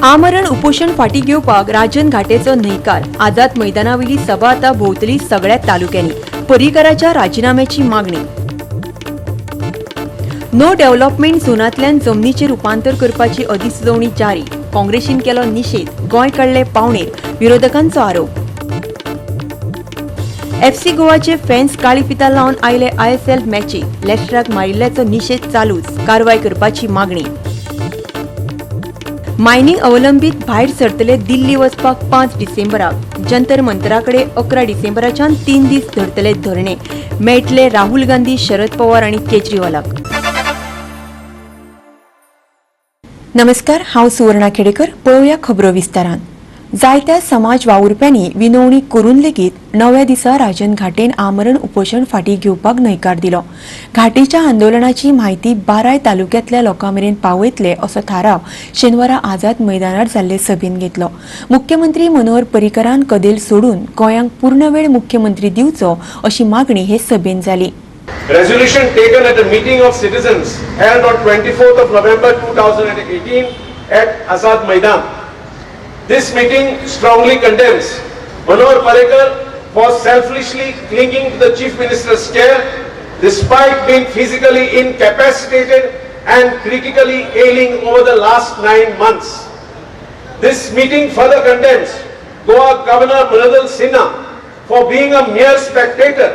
आमरण उपोशण फाटी घेवपाक राजन घाटेचो न्हयकार. आझाद मैदानावयली सभा आतां भोंवतली सगळ्या तालुक्यांनी. पर्रीकाराच्या राजिनाम्याची मागणी. नो डेव्हलपमेंट झोनांतल्यान जमनीचें रुपांतर करपाची अधिसुचोवणी जारी. काँग्रेसीन केलो निशेध. गोंय काडले पावणेर, विरोधकांचो आरोप. एफसी गोवाचे फॅन्स काळी फिता लावन आयले आयएसएल मॅचीक. लेस्टराक मारिल्ल्याचो निशेध चालूच, कारवाय करपाची मागणी. मायनिंग अवलंबीत भायर सरतले दिल्ली वचपाक 5 डिसेंबराक. जंतर मंतराकडे 11 डिसेंबराच्यान 3 दीस धरतले धरणे. मेळटले राहुल गांधी, शरद पवार आनी केजरीवालाक. नमस्कार, हांव सुवर्णा खेडेकर. पळोवया खबरो विस्तारान. जायत्या समाज वावुरप्यांनी विनवणी करून लेगीत णव्या दिसा राजन घाटेन आमरण उपोशण फाटीं घेवपाक न्हयकार दिलो. घाटेच्या आंदोलनाची म्हायती बाराय तालुक्यांतल्या लोकां मेरेन पावयतले असो थाराव शेनवारा आझाद मैदानार जाल्ले सभेन घेतलो. मुख्यमंत्री मनोहर पर्रीकरान कदेल सोडून गोंयांक पूर्णवेळ मुख्यमंत्री दिवचो अशी मागणी हे सभेन जाली. Resolution taken at a meeting of citizens held on 24th of November 2018 at Azad Maidan. This meeting strongly condemns Manohar Parrikar for selfishly clinging to the Chief Minister's chair despite being physically incapacitated and critically ailing over the last 9 months. This meeting further condemns Goa Governor Mridul Sinha for being a mere spectator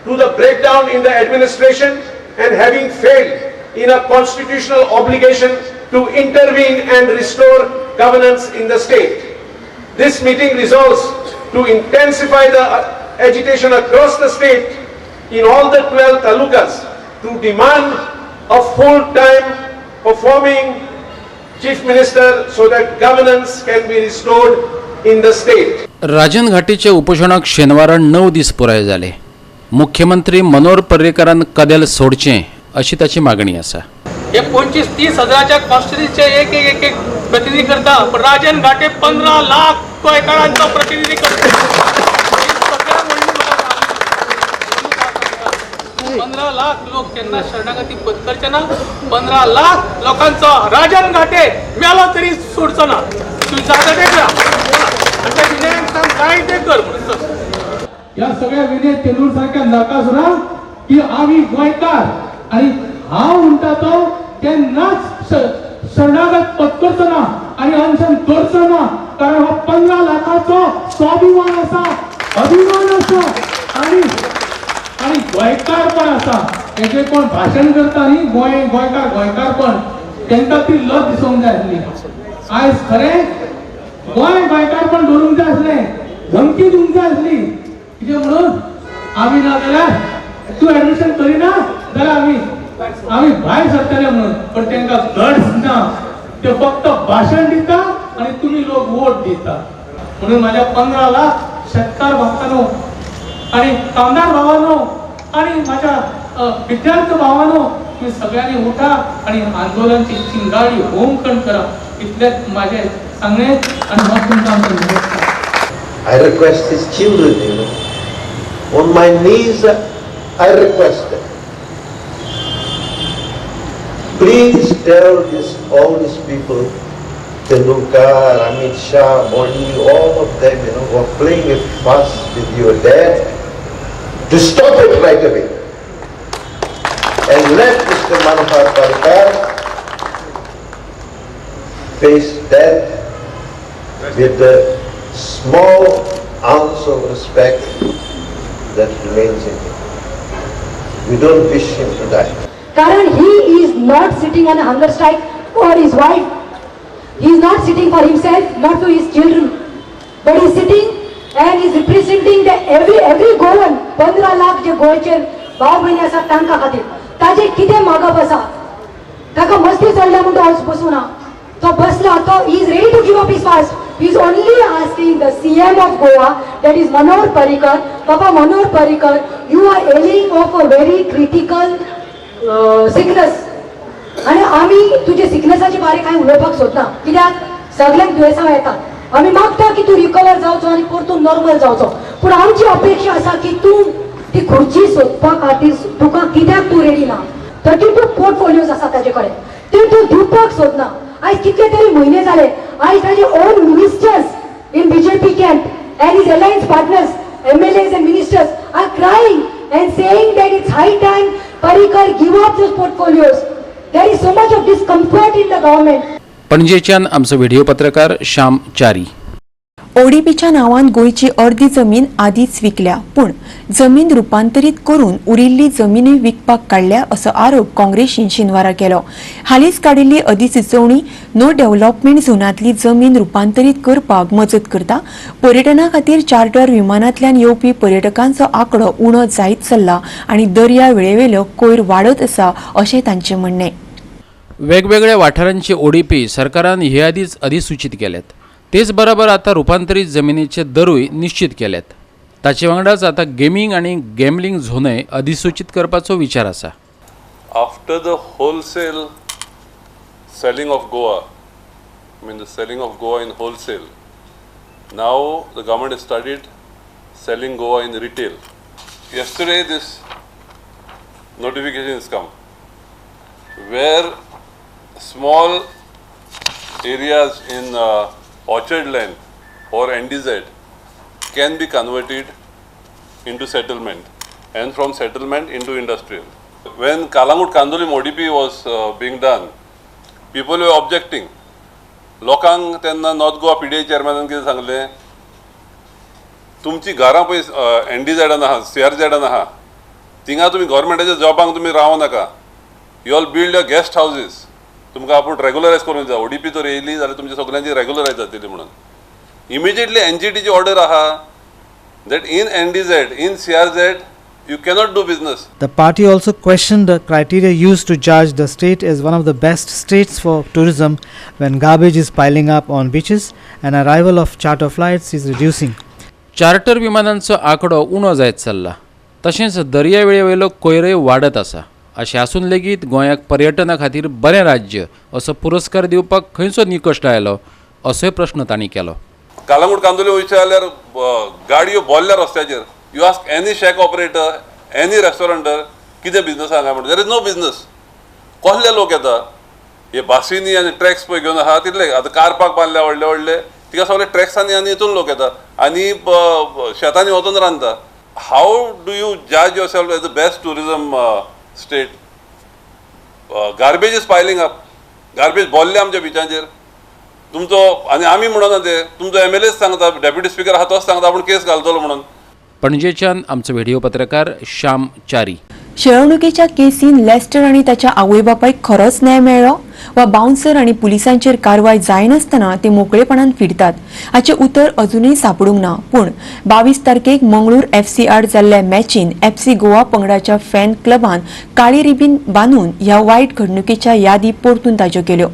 to the breakdown in the administration and having failed in a constitutional obligation to intervene and restore governance in the state. This meeting resolves to intensify the agitation across the state in all the 12 talukas to demand a full-time performing chief minister so that governance can be restored in the state. Rajan घाटीच्या उपोशणाक शेनवारा 9 दीस पुराय जाले. मुख्यमंत्री मनोहर पर्रीकरान कदेल सोडचें अशी ताची मागणी आसा. हे 25-30 हजाराच्या कॉन्स्टिट्युन्सीचे एक एक एक एक प्रतिनिधी करता, पण राजन घाटे 15 लाख गोंयकारांचो प्रतिनिधी करता. हे सगळ्या व्हडली 15 लाख लोक केन्ना शरणागती पत्करचे ना. 15 लाख लोकांचो राजन घाटे मेलो तरी सोडचो ना. तूं जाता ते करा आणि त्या विनयान सांग काय ते कर म्हणून, चल. या सगळ्या विनय तेंडुलकर सारख्या नरकासुरा की आम्ही गोंयकार आणि हांव म्हणटा तो केन्नाच शरणागत पत्करचो ना आणि अनशन करचो ना, कारण हो 15 लाखाचो स्वाभिमान आसा, अभिमान आसा आणि आणि गोंयकारपण आसा. हेजे कोण भाशण करता न्ही, गोंय गोंयकार गोंयकारपण, तांकां ती लज दिसोंक जाय आसली. आयज खरें गोंय गोंयकारपण दवरूंक जाय आसलें, धमकी दिवंक जाय आसली. कितें म्हणून आमी ना जाल्यार तूं एडमिशन करिना जाल्यार आमी भायर सरतले म्हणून. पण तांकां गट्स ना. ते फक्त भाशण दिता आणि तुमी लोक वोट दिता. म्हणून माझ्या 15 लाख शेतकार भावांनो आणि कामदार भावांनो आणि माझ्या विद्यार्थी भावांनो, तुम्ही सगळ्यांनी उठा आणि आंदोलनची चिंगारी होमखण करा. इतलेच माझे सांगणे आणि मग तुमचा आमचा नमस्कार. I request his children. On my knees, I request them. Please tell all these people, Tendulkar, Amit Shah, Modi, all of them, who are playing a fuss with your dad, to stop it right away. And let Mr. Manohar Parrikar face death with the small ounce of respect that remains in him. We don't wish him to die. कारण he is not sitting on a hunger strike for his wife. He is not sitting for himself, not for his children. But he is sitting and is representing the every Goan, 15 lakh जे गोंयचे भाव भयणी आसा तांकां खातीर. ताजें कितें मागप आसा? ताका मस्ती चडल्या म्हूण तो बसूं ना. तो बसला तो he is ready to give up his fast. He is only asking the CM of Goa, that is Manohar Parrikar, Baba Manohar Parrikar, you are ailing of a very critical sickness आणि आमी तुजे सिकनेसाचे बारे कांय उलोवपाक सोदना, कित्याक सगल्यांक दुयेंसां येतात. आमी मागता की तूं रिकवर जावचो आनी परतून नॉर्मल जावचो, पूण आमची अपेक्षा आसा की तूं ती खुर्ची सोदपा खातीर तुका कित्याक तूं रेडी ना? 32 पोर्टफोलियोज आसा ताजे कडेन, ते तूं दिवपाक सोदना. आयज कितले तरी म्हयने जाले, आयज ताजे own ministers in BJP camp and his alliance partners, MLAs and ministers are crying and saying that it's high time Parrikar give up those portfolios. There is so much of discomfort in the government. पणजेच्यान आमचो video पत्रकार श्याम च्यारी. ओडीपीच्या नांवान गोंयची अर्दी जमीन आदींच विकल्या, पूण जमीन रुपांतरीत करून उरिल्ली जमीनूय विकपाक काडल्या असो आरोप काँग्रेसीन शेनवारा केलो. हालींच काडिल्ली अधिसुचोवणी नो डेव्हलपमेंट झोनांतली जमीन रुपांतरीत करपाक मजत करता. पर्यटना खातीर चार्टर विमानांतल्यान येवपी पर्यटकांचो आंकडो उणो जायत चल्ला आनी दर्या वेळेवेलो कोयर वाडत आसा अशें तांचें म्हणणें. वेगवेगळ्या वाठारांची ओडीपी सरकारान हे आदींच अधिसुचीत केल्यात. तेच बरोबर आतां रुपांतरीत जमिनीचे दरूय निश्चित केल्यात. ताचे वांगडाच आतां गेमींग आनी गॅमलिंग झोनय अधिसुचीत करपाचो विचार आसा. After the wholesale selling of Goa, I mean the selling of Goa in wholesale, now the government has started selling Goa in retail. Yesterday this notification has come where small areas in orchard land or NDZ can be converted into settlement and from settlement into industrial. When Calangute Candolim ODP was being done, people were objecting. लोकांक तेन्ना north Goa PDA चेअरमॅनान कितें सांगलें, तुमची घरां पळय एनडीझॅडान आहा, सीआरझॅडान आहा, थिंगा तुमी गव्हर्मेंटाच्या जॉबांक तुमी रावं नाका. You all build your guest houses. तुमकां आपूण रेगुलरायज करूंक जाय. ओडीपी जर येयली जाल्यार तुमची सगळ्यांची रेगुलरायज जातली म्हणून. इमिजिएटली एनजीटीची ऑर्डर आहा that in NDZ, in CRZ you cannot do business. The party also questioned the criteria used to judge the state as one of the best states for tourism when garbage is piling up on beaches and arrival of charter flights is reducing. Charter विमानांचो आंकडो उणो जायत चल्ला, तशेंच दर्यावेळेवेलो कोयरय वाडत आसा. अशें आसून लेगीत गोंयाक पर्यटना खातीर बरें राज्य असो पुरस्कार दिवपाक खंयचो निकश लायलो असोय प्रश्न तांणी केलो. कालांगूट कांदोली वयचें जाल्यार गाडयो भरल्या रस्त्याचेर. You ask any shack operator, any restauranter, कितें बिजनस आहा म्हणून, there is no business. कसले लोक येता हे बासींनी आनी ट्रॅक्स पळय घेवन आहा तितले. आतां कार पार्क बांदल्या व्हडले व्हडले, तिका सगळे ट्रॅक्सांनी आनी हितून लोक येता आनी शेतांनी वचून रांदता. How do you judge yourself as the best tourism state? Garbage is piling up. Garbage भरले आमच्या बिचांचेर. तुमचो आनी आमी म्हणना ते, तुमचो एमएलएच सांगता, डेप्युटी स्पिकर आहा तोच सांगता आपूण केस घालतलो म्हणून. पणजेच्यान आमचो व्हिडिओ पत्रकार श्याम च्यारी. शेळवणुकेच्या केसीन लेस्टर आनी ताच्या आवय बापायक खरोच न्याय मेळ्ळो वा बाउन्सर आनी पुलिसांचेर कारवाय जायनासतना ते मोकळेपणान फिरतात हाचें उतर अजुनूय सापडूंक ना. पूण 22 तारखेक मंगळूर एफसी आड जाल्ल्या मॅचीन एफसी गोवा पंगडाच्या फॅन क्लबान काळी रिबीन बांदून ह्या वायट घडणुकेच्या यादी परतून ताज्यो केल्यो.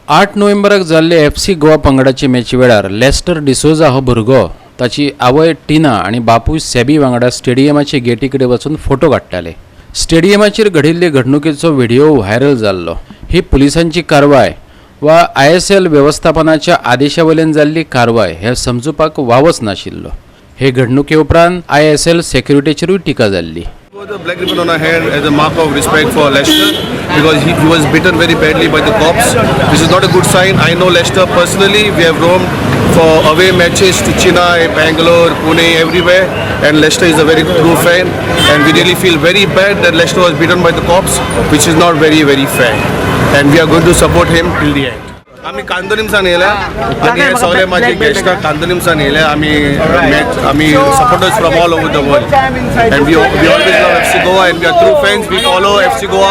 8 नोव्हेंबराक जाल्ले एफसी गोवा पंगडाचे मॅची वेळार लेस्टर डिसोजा हो भुरगो ताची आवय टिना आनी बापूय सेबी वांगडा स्टेडियमाचे गेटी कडेन वचून फोटो काडटाले. स्टेडियमाचेर घडिल्ले घडणुकेचो व्हिडिओ व्हायरल जाल्लो. ही पुलिसांची कारवाय वा ISL वेवस्थापनाच्या आदेशा वयल्यान जाल्ली कारवाय हें समजुपाक वावच नाशिल्लो. हे घडणुके उपरांत ISL सेक्युरिटीचेरूय टिका जाल्ली. The black ribbon on our hand as a mark of respect for Lester because he was beaten very badly by the cops. This is not a good sign. I know Lester personally. We have roamed for away matches to Chennai, Bangalore, Pune, everywhere, and Lester is a very true fan, and we really feel very bad that Lester was beaten by the cops, which is not very, very fair, and we are going to support him till the end. आमी कांदोलिमसान येयल्या आनी हे सगळे माझे गेस्टां कांदोलिमसान येयल्या. आमी match आमी supporters from all over the world, and we always love FC Goa, and we are true fans. We follow FC Goa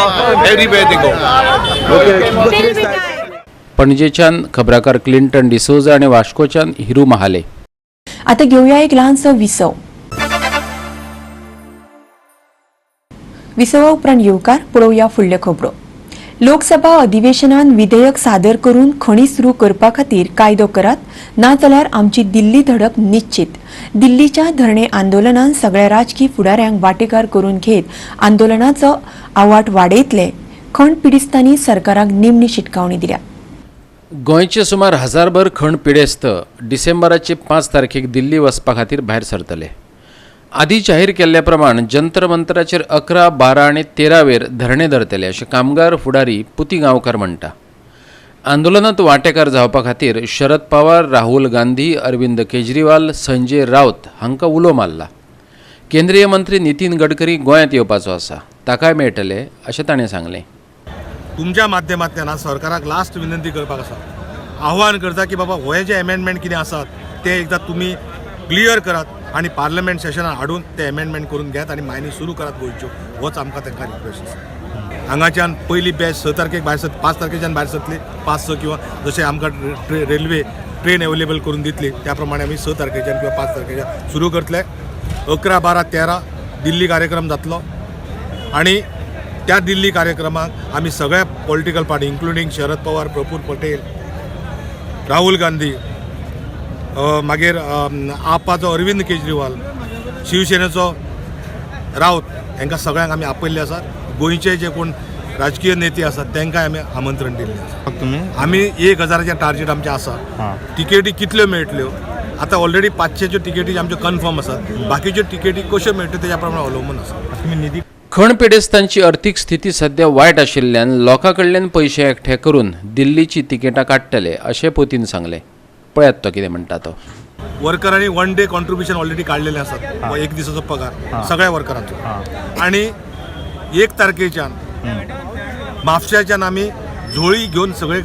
everywhere they go. पणजेच्यान खबराकार क्लिंटन डिसोजा आनी वास्कोच्यान हिरू महाले. आतां घेवया एक ल्हानसो विसव. विसवा उपरांत येवकार पळोवया फुडल्यो खबरो. लोकसभा अधिवेशनान विधेयक सादर करून खणी सुरू करपा खातीर कायदो करात, नाजाल्यार आमची दिल्ली धडक निश्चित. दिल्लीच्या धरणे आंदोलनान सगळ्या राजकी फुडाऱ्यांक वाटेकार करून घेत आंदोलनाचो आवाट वाडयतले. खण पिडिस्तांनी सरकाराक निमणी शिटकावणी दिल्या. गोंयचे सुमार 1000 खण पिडेस्त डिसेंबराचे 5 तारखेक दिल्ली वचपा खातीर भायर सरतले. आदी जाहीर केल्ल्या प्रमाण जंतर मंतराचेर 11, 12 आनी 13 वेर धरणे धरतले अशें कामगार फुडारी पुती गांवकार म्हणटा. आंदोलनात वांटेकार जावपा खातीर शरद पवार, राहुल गांधी, अरविंद केजरीवाल, संजय राऊत हांकां उलो मारला. केंद्रीय मंत्री नितीन गडकरी गोंयांत येवपाचो आसा, ताकाय मेळटले अशें ताणें सांगलें. तुमच्या माध्यमांतल्यान सरकाराक लास्ट विनंती करपाक आसा, आव्हान करता की बाबा हे जे एमेंडमेंट कितें आसात ते एकदां तुमी क्लियर करात आनी पार्लमेंट सेशनान हाडून ते एमेंडमेंट करून घेयात आनी मायनी सुरू करात गोंयच्यो. होच आमकां तांकां रिक्वेस्ट आसा. हांगाच्यान पयली बॅच 6 तारखेक भायर सरतली, 5 तारखेच्यान भायर सरतली, 5-6 किंवा जशें आमकां रेल्वे ट्रेन अवेलेबल करून दितली त्या प्रमाणे आमी 6 तारखेच्यान किंवा 5 तारखेच्यान सुरू करतले. 11, 12, 13 दिल्ली कार्यक्रम जातलो आनी त्या दिल्ली कार्यक्रमाक आमी सगळ्या political party including Sharad Pawar, Praful Patel, Rahul Gandhi, मागीर आपाचो अरविंद केजरीवाल, शिवसेनेचो राऊत, हांकां सगळ्यांक आमी आपयल्ले आसात. गोंयचे जे कोण राजकीय नेते आसात तांकां आमी आमंत्रण दिल्लें आसा. तुमी आमी 1000चें टार्गेट आमचें आसा. तिकेटी कितल्यो मेळटल्यो आतां ऑलरेडी 500च्यो तिकेटी आमच्यो कन्फर्म आसात, बाकीच्यो तिकेटी कश्यो मेळट्यो तेज्या प्रमाणे अवलंबून आसा. खण पिडेस्तांची अर्थीक स्थिती सध्या वायट आशिल्ल्यान लोकां कडल्यान पयशे एकठांय करून दिल्लीची तिकेटां काडटले अशें पोतीन सांगलें. पळयात तो कितें म्हणटा तो. वर्करांनी 1 डे कॉन्ट्रिब्युशन ऑलरेडी काडलेलें आसात, एक दिसाचो पगार सगळ्या वर्करांचो. आनी 1 तारखेच्यान म्हापशाच्यान आमी झोळी घेवन सगळे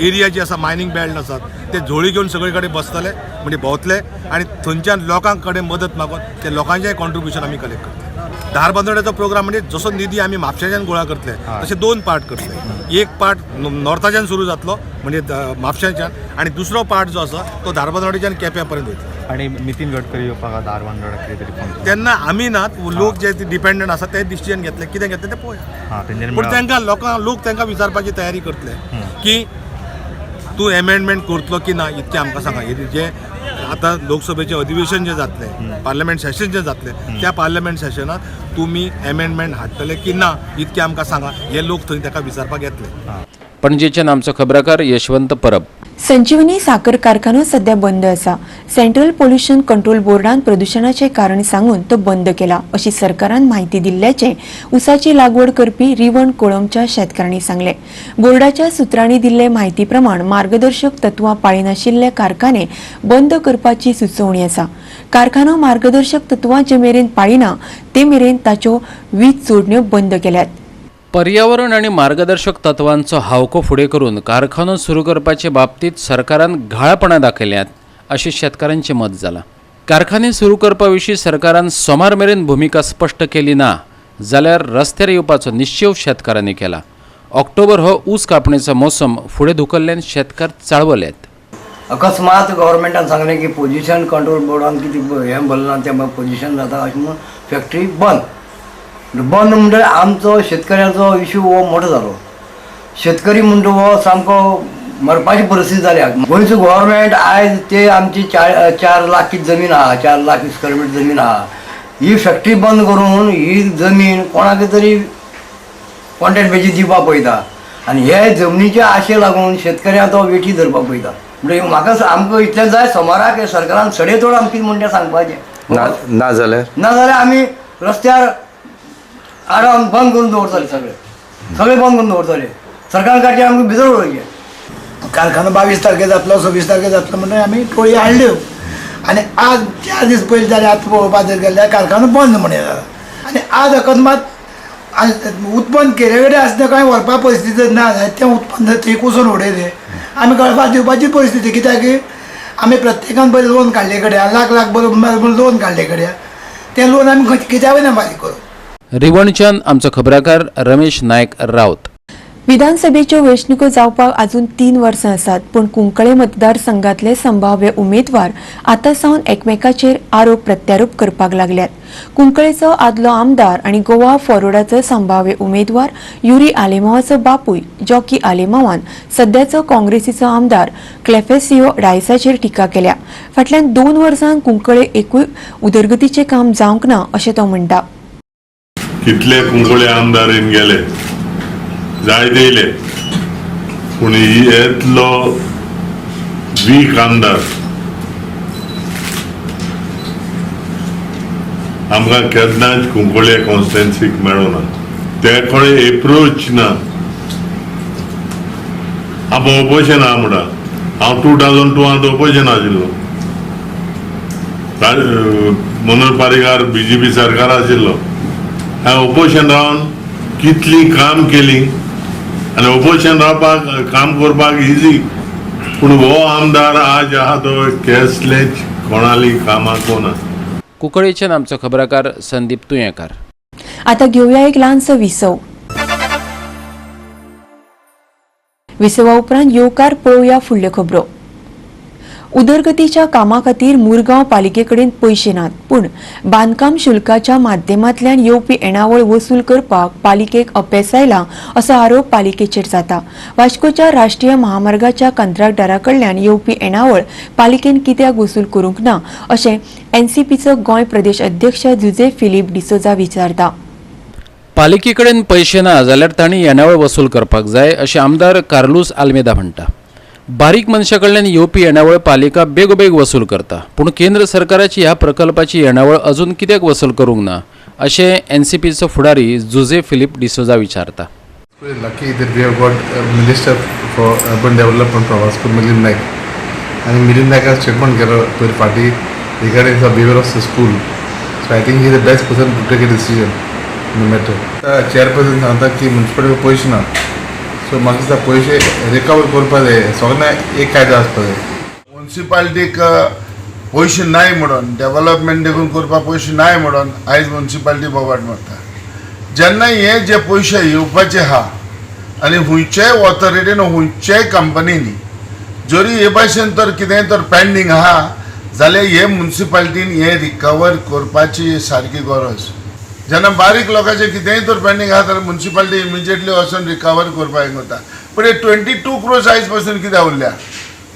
एरिया जी आसा मायनींग बेल्ट आसात ते झोळी घेवन सगळे कडेन बसतले, म्हणजे भोंवतले आनी थंयच्यान लोकां कडेन मदत मागून ते लोकांचें कॉन्ट्रिब्युशन आमी कलेक्ट करतले. धारबांदोड्याचो प्रोग्राम म्हणजे जसो निधी आमी म्हापशाच्यान गोळा करतले तशे 2 पार्ट करतले. एक पार्ट नॉर्थाच्यान सुरू जातलो म्हणजे म्हापशाच्यान आनी दुसरो पार्ट जो आसा तो धारबांदोड्याच्यान केप्या पर्यंत वयतलो. आनी नितीन गडकरी येवपाक धारबांदोड्या कितें तरी फंक्शन तेन्ना आमी ना, लोक जे डिपेंडंट आसा ते डिसिजन घेतले, कितें घेतले ते पळोवया. पूण तांकां लोकांक लोक तांकां विचारपाची तयारी करतले की तूं एमेंडमेंट करतलो की ना इतकें आमकां सांगा. जे आतां लोकसभेचें अधिवेशन जें जातलें, पार्लमेंट सेशन जें जातलें, त्या पार्लमेंट सेशनात तुमी एमेंडमेंट हाडटले की ना इतकें आमकां सांगा, हे लोक थंय ताका विचारपाक येतले. पणजेच्यान आमचो खबराकार यशवंत परब. संजीवनी साखर कारखानो सध्या बंद आसा. सेंट्रल पोल्युशन कंट्रोल बोर्डान प्रदुशणाचें कारण सांगून तो बंद केला अशी सरकारान म्हायती दिल्ल्याचें उसाची लागवड करपी रिवण कोळंबच्या शेतकारांनी सांगलें. बोर्डाच्या सुत्रांनी दिल्ले म्हायती प्रमाण मार्गदर्शक तत्वां पाळिनाशिल्ले कारखाने बंद करपाची सुचोवणी आसा. कारखानो मार्गदर्शक तत्वां जे मेरेन पाळिना ते मेरेन ताच्यो वीज जोडण्यो बंद केल्यात. पर्यावरण आनी मार्गदर्शक तत्वांचो हावको फुडें करून कारखानो सुरू करपाचे बाबतींत सरकारान घाळपणां दाखयल्यात अशें शेतकारांचें मत जालां. कारखाने सुरू करपा विशीं सरकारान सोमार मेरेन भुमिका स्पश्ट केली ना जाल्यार रस्त्यार येवपाचो निश्चेव शेतकारांनी केला. ऑक्टोबर हो ऊस कापणेचो मोसम फुडें धुकल्ल्यान शेतकार चाळवल्यात. अकस्मात गव्हर्मेंटान सांगलें की पोल्युशन कंट्रोल बोर्डान कितें हें भरलां तें पोल्युशन जाता अशें म्हणून फॅक्टरी बंद बंद म्हणटकीर आमचो शेतकऱ्याचो इशू हो मोठो जालो. शेतकरी म्हणटा हो सामको मरपाची परिस्थिती जाल्या. गोंयचो गव्हर्मेंट आयज ते आमची 4 लाख जमीन आहा, 4 लाख स्क्वेअर मिटर जमीन आहा, ही फॅक्टरी बंद करून ही जमीन कोणाक तरी कॉन्ट्रॅक्ट बेजीर दिवपाक पळयता आनी हे जमनीचे आशे लागून शेतकऱ्यांक तो वेठी धरपाक पळयता. म्हणजे म्हाका आमकां इतलें जाय सोमाराक सरकारान सडेतोड आमकां कितें म्हणटा सांगपाचें, ना जाल्यार ना जाल्यार आमी रस्त्यार आराम बंद करून दवरतले, सगळे सगळे बंद करून दवरतले. सरकार काडचे आमकां भितर उडोवचें. कारखानो 22 तारखे जातलो, 26 तारखे जातलो म्हणून आमी टोळी हाडल्यो आनी आज 4 दीस पयलीं जाल्यार आतां पळोवपाक जर गेल्यार कारखानो बंद म्हण जाला. आनी आज अकस्मात उत्पन्न केले कडेन आसता कांय व्हरपा परिस्थिती ना जाल्यार तें उत्पन्न थंय कुसून उडयलें आमी गळपाक दिवपाची परिस्थिती. कित्याक आमी प्रत्येकान पयलीं लोन काडले कडेन, लाख लाख बरोबर लोन काडले कडेन, तें लोन आमी कित्या वयल्यान फारीक करूं. रिवणच्यान आमचो खबराकार रमेश नायक राऊत. विधानसभेच्यो वेंचणुको जावपाक अजून 3 वर्सां आसात, पूण कुंकळे मतदारसंघातले संभाव्य उमेदवार आतां सावन एकमेकाचेर आरोप प्रत्यारोप करपाक लागल्यात. कुंकळेचो आदलो आमदार आनी गोवा फॉरवर्डाचो संभाव्य उमेदवार युरी आलेमावाचो बापूय जॉकी आलेमावान सद्याचो काँग्रेसीचो आमदार क्लेफेसियो डायसाचेर टिका केल्या. फाटल्यान 2 वर्सां कुंकळे एकूय उदरगतीचें काम जावंक ना अशें तो म्हणटा. कितले कुंकळे आमदार येवन गेले, जायते येयले, पूण येतलो वीक आमदार आमकां केन्नाच कुंकळे कॉन्स्टिट्युएन्सीक मेळना. ते कडेन एप्रोच ना. आपूण ओपोजिशन आहा म्हणटा. हांव 2002 ओपोजिशन आशिल्लो, मनोहर पारीकार बीजेपी सरकार आशिल्लो. हांवें ओपोजिशन रावन कितली काम केली आनी ओपोजिशन रावपाक काम करपाक इजी, पूण हो आमदार आज आहा तो केसलेच कोणाली कामां कोना. कुंकळीच्यान आमचो खबराकार संदीप तुयेंकार. आता घेवया एक ल्हानसो विसव. विसवा उपरांत येवकार पळोवया फुडल्यो खबरो. उदरगतीच्या कामा खातीर मुरगांव पालिकेकडेन पयशे नात, पूण बांदकाम शुल्काच्या माध्यमांतल्यान येवपी येणावळ वसूल करपाक पालिकेक अपेस आयला असो आरोप पालिकेचेर जाता. वास्कोच्या राष्ट्रीय महामार्गाच्या कंत्राटदारा कडल्यान येवपी येणावळ पालिकेन कित्याक वसूल करूंक ना अशें एनसीपीचो गोंय प्रदेश अध्यक्ष जुजे फिलीप डिसोजा विचारता. पालिकेकडेन पयशे ना जाल्यार तांणी येणावळ वसूल करपाक जाय अशें आमदार कार्लूस आल्मेदा म्हणटा. बारीक मनशा कडल्यान येवपी येणावळ पालिका बेगोबेग वसूल करता, पूण केंद्र सरकाराची ह्या प्रकल्पाची येणावळ अजून कित्याक वसूल करूंक ना अशें एनसीपीचो फुडारी जुजे फिलीप डिसोजा विचारता. Lucky that we have got a minister for urban development from Vasco, Milind Naik. And Milind Naik has statement केलो पयर फाटी regarding the behavior of the school. So I think he is the best person to take a decision in the matter. Chairperson सांगता की municipality पयशे ना, so म्हाका दिसता पयशे रिकवर करपा जाय, सगळ्यांक एक कायदो आसपा जाय. म्युनिसिपालिटीक पयशे नाय म्हणून डेव्हलपमेंट देखून करपाक पयशे नाय म्हणून आयज म्युनिसिपालिटी बोबाट मारता. जेन्ना हे जे पयशे येवपाचे आहा आनी खंयच्याय ऑथॉरिटीन खंयच्याय कंपनीनी जरी हे भाशेन तर कितेंय तर पेंडींग आहा जाल्यार हे म्युनिसिपालिटीन हे रिकवर करपाची सारकी गरज. जेन्ना बारीक लोकांचे कितेंय तर पेंडींग आहा जाल्यार म्युनिसिपालिटी इमिजिएटली वचून रिकवर करपाक वता. पूण हे 22 क्रोर्स आयज पासून कित्याक उरल्या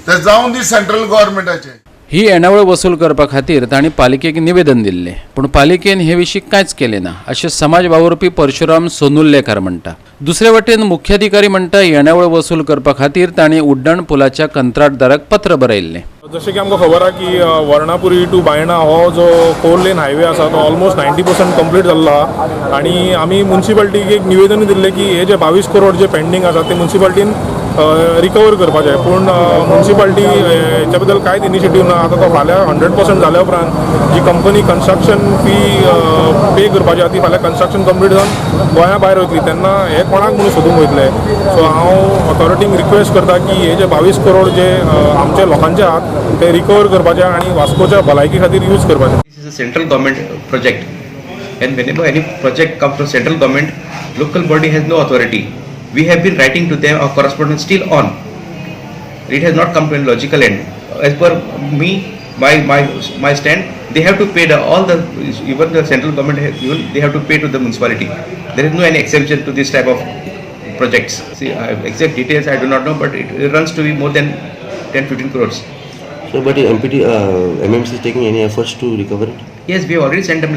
ते जावन दी सेंट्रल गव्हर्मेंटाचे. ही येणावळ वसूल करपा खातीर तांणी पालिकेक निवेदन दिल्लें, पूण पालिकेन हे विशीं कांयच केलें ना अशें समाज वावुरपी परशुराम सोनुल्लेकर म्हणटा. दुसरे वटेन मुख्याधिकारी म्हणटा येणावळ वसूल करपा खातीर तांणी उड्डाण पुलाच्या कंत्राटदाराक पत्र बरयल्लें. जशें की आमकां खबर आहा की वर्णापुरी टू बायणा हो जो 4 लेन हायवे आसा तो ऑलमोस्ट 90% कंप्लीट जाल्लो आहा आनी आमी म्युनिसिपालिटीक एक निवेदन दिल्लें की हे जे 22 करोड जे पेंडींग आसा ते म्युनिसिपालिटीन रिकवर करपाचे, पूण म्युनिसिपालिटी हेच्या बद्दल कांयच इनिशिएटीव ना. आतां तो फाल्यां 100% जाल्या उपरांत जी कंपनी कन्स्ट्रक्शन फी पे करपाची आहा ती फाल्यां कन्स्ट्रक्शन कंप्लीट जावन गोंया भायर वयतली, तेन्ना हे कोणाक म्हणून सोदूंक वयतले. सो हांव ऑथॉरिटींक रिक्वेस्ट करता की हे जे 22 करोड जे आमचे लोकांचे आहात ते रिकवर करपाचे आनी वास्कोच्या भलायकी खातीर यूज करपाचे. This is a central government project and whenever any project comes from central government, local body has no authority. We have been writing to them, our correspondence still on. It has not come to a logical end. As per me, my stand, they have to pay the, all the, even the central government, even they have to pay to the municipality. There is no any exemption to this type of projects. See, exact details I do not know, but it runs to be more than 10-15 crores. So, but MPT, MMC is taking any efforts to recover it? Yes, we have already sent them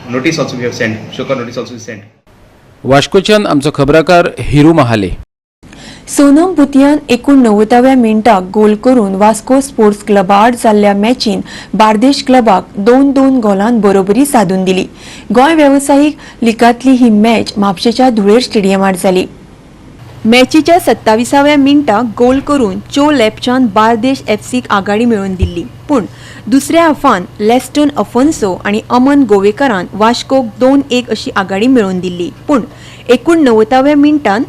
notice also. We have sent, show cause notice also is sent. वास्कोच्यान आमचो खबराकार हिरू महाले. सोनम भुतियान 89व्या मिनटाक गोल करून Vasco sports क्लबा आड जाल्ल्या मॅचीन बार्देश क्लबाक 2-2 गोलान बरोबरी साधून दिली. गोंय वेवसायीक लिगांतली ही match म्हापशेच्या धुळेर स्टेडियमार जाली. मॅचीच्या 27व्या मिनटाक गोल करून चो लेपचान बार्देश एफसीक आघाडी मेळोवन दिल्ली, पूण दुसऱ्या हाफान लेस्टन अफोन्सो आनी अमन गोवेकारान वास्कोक 2-1 अशी आघाडी मेळोवन दिल्ली, पूण 89व्या मिनटान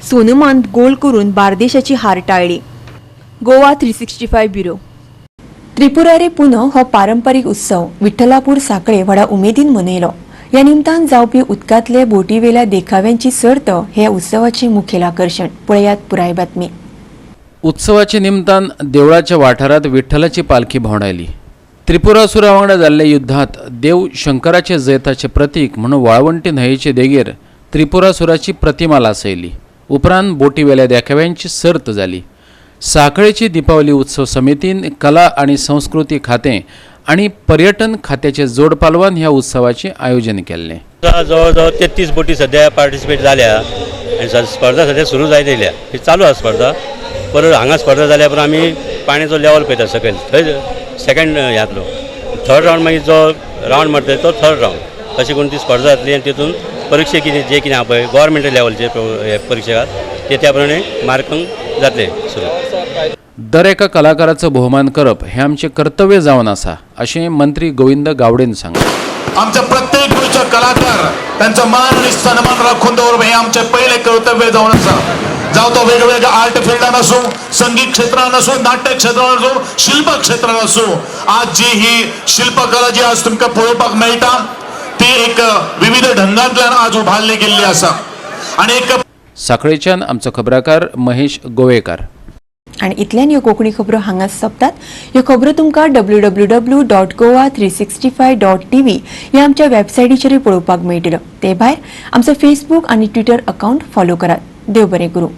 सोनमान गोल करून बार्देशाची हार टाळ्ळी. गोवा 365 ब्युरो. त्रिपुरारी पुनो हो पारंपरीक उत्सव विठ्ठलापूर साखळे व्हडा उमेदीन मनयलो. ह्या निमतान जावपी उदकांतले बोटीवेल्या देखाव्यांची सर्त हे उत्सवाचे मुखेल आकर्शण. पळयात पुराय बातमी. उत्सवाच्या निमतान देवळाच्या वाठारांत विठ्ठलाची पालखी भोंवडायली. त्रिपुरासुरा वांगडा जाल्ल्या युद्धांत देव शंकराचे जैताचे प्रतीक म्हणून वाळवंटी न्हंयेचे देगेर त्रिपुरासुराची प्रतिमा लासयली. उपरांत बोटीवेल्या देखाव्यांची सर्त जाली. साखळेची दीपावली उत्सव समितीन कला आणि संस्कृती खातें आणि पर्यटन खात्याचे जोड पालवान ह्या उत्सवाचे आयोजन केल्लें. जवळ जवळ 33 बोटी सध्या पार्टिसिपेट जाल्या आनी स्पर्धा सध्या सुरू जायत येयल्या. ही चालू आसा स्पर्धा. परत हांगा स्पर्धा जाल्या उपरांत आमी पाण्याचो लेवल पळयता सकयल, थंय सेकंड ह्यातलो थर्ड रावंड, मागीर जो रावंड मारता तो थर्ड रावंड, अशें करून ती स्पर्धा जातली आनी तितून परिक्षा कितें जे कितें आहा पळय गव्हर्मेंट लेवलचे हे परिक्षा आहात ते त्या प्रमाणे मार्कांक जातलें सुरू. दर एका कलाकाराचो भोवमान करप हें आमचें कर्तव्य जावन आसा अशें मंत्री गोविंद गावडेन सांगलें. आमच्या प्रत्येक गोंयचो कलाकार तांचो मान आनी सन्मान राखून दवरप हें आमचें पयलें कर्तव्य जावन आसा. जावं तो वेगवेगळ्या आर्ट फिल्डान आसूं, संगीत क्षेत्रान आसूं, नाट्य क्षेत्रान आसूं, शिल्प क्षेत्रान आसूं, आज जी ही शिल्पकला जी आज तुमकां पळोवपाक मेळटा ती एक विविध ढंगांतल्यान आज उभारली गेल्ली आसा. आनी एक साखळेच्यान आमचो खबराकार महेश गोवेकार. आनी इतल्यान ह्यो कोंकणी खबरो हांगाच सोंपतात. ह्यो खबरो तुमकां www.goa365.tv ह्या आमच्या वेबसायटीचेरूय पळोवपाक मेळटल्यो. ते भायर आमचो फेसबूक आनी ट्विटर अकावंट फॉलो करात. देव बरें करूं.